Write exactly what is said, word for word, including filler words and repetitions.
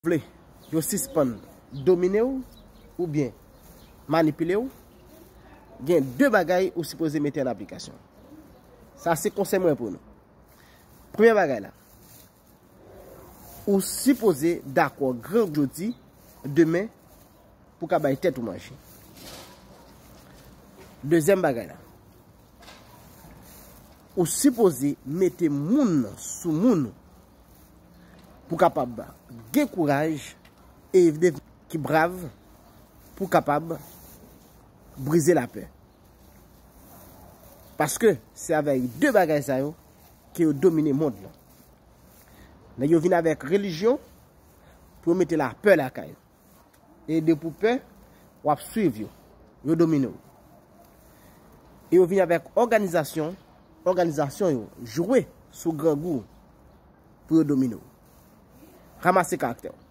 vle yo sispann domine w oubyen manipile w, gen de bagay ou sipoze mete an aplikasyon. Sa se konsèy mwen pou nou. Premye bagay la, ou sipoze dakò gran jodi, demen, pou ka bay tèt ou manje. Dezyèm bagay la, ou sipoze mete moun nan sou moun ou pou kapab gen kouraj e vle ki brav pou kapab brize lapè. Paske se avèk de bagay sa yo ke yo domine mond lan. Nèg yo vin avèk relijyon pou yo mete lapè lakay ou. E depi w pè, w ap swiv yo. Yo domine w. E yo vin avèk òganizasyon, òganizasyon yo jwe sou grangou pou yo domine w. Ranmase karaktè w.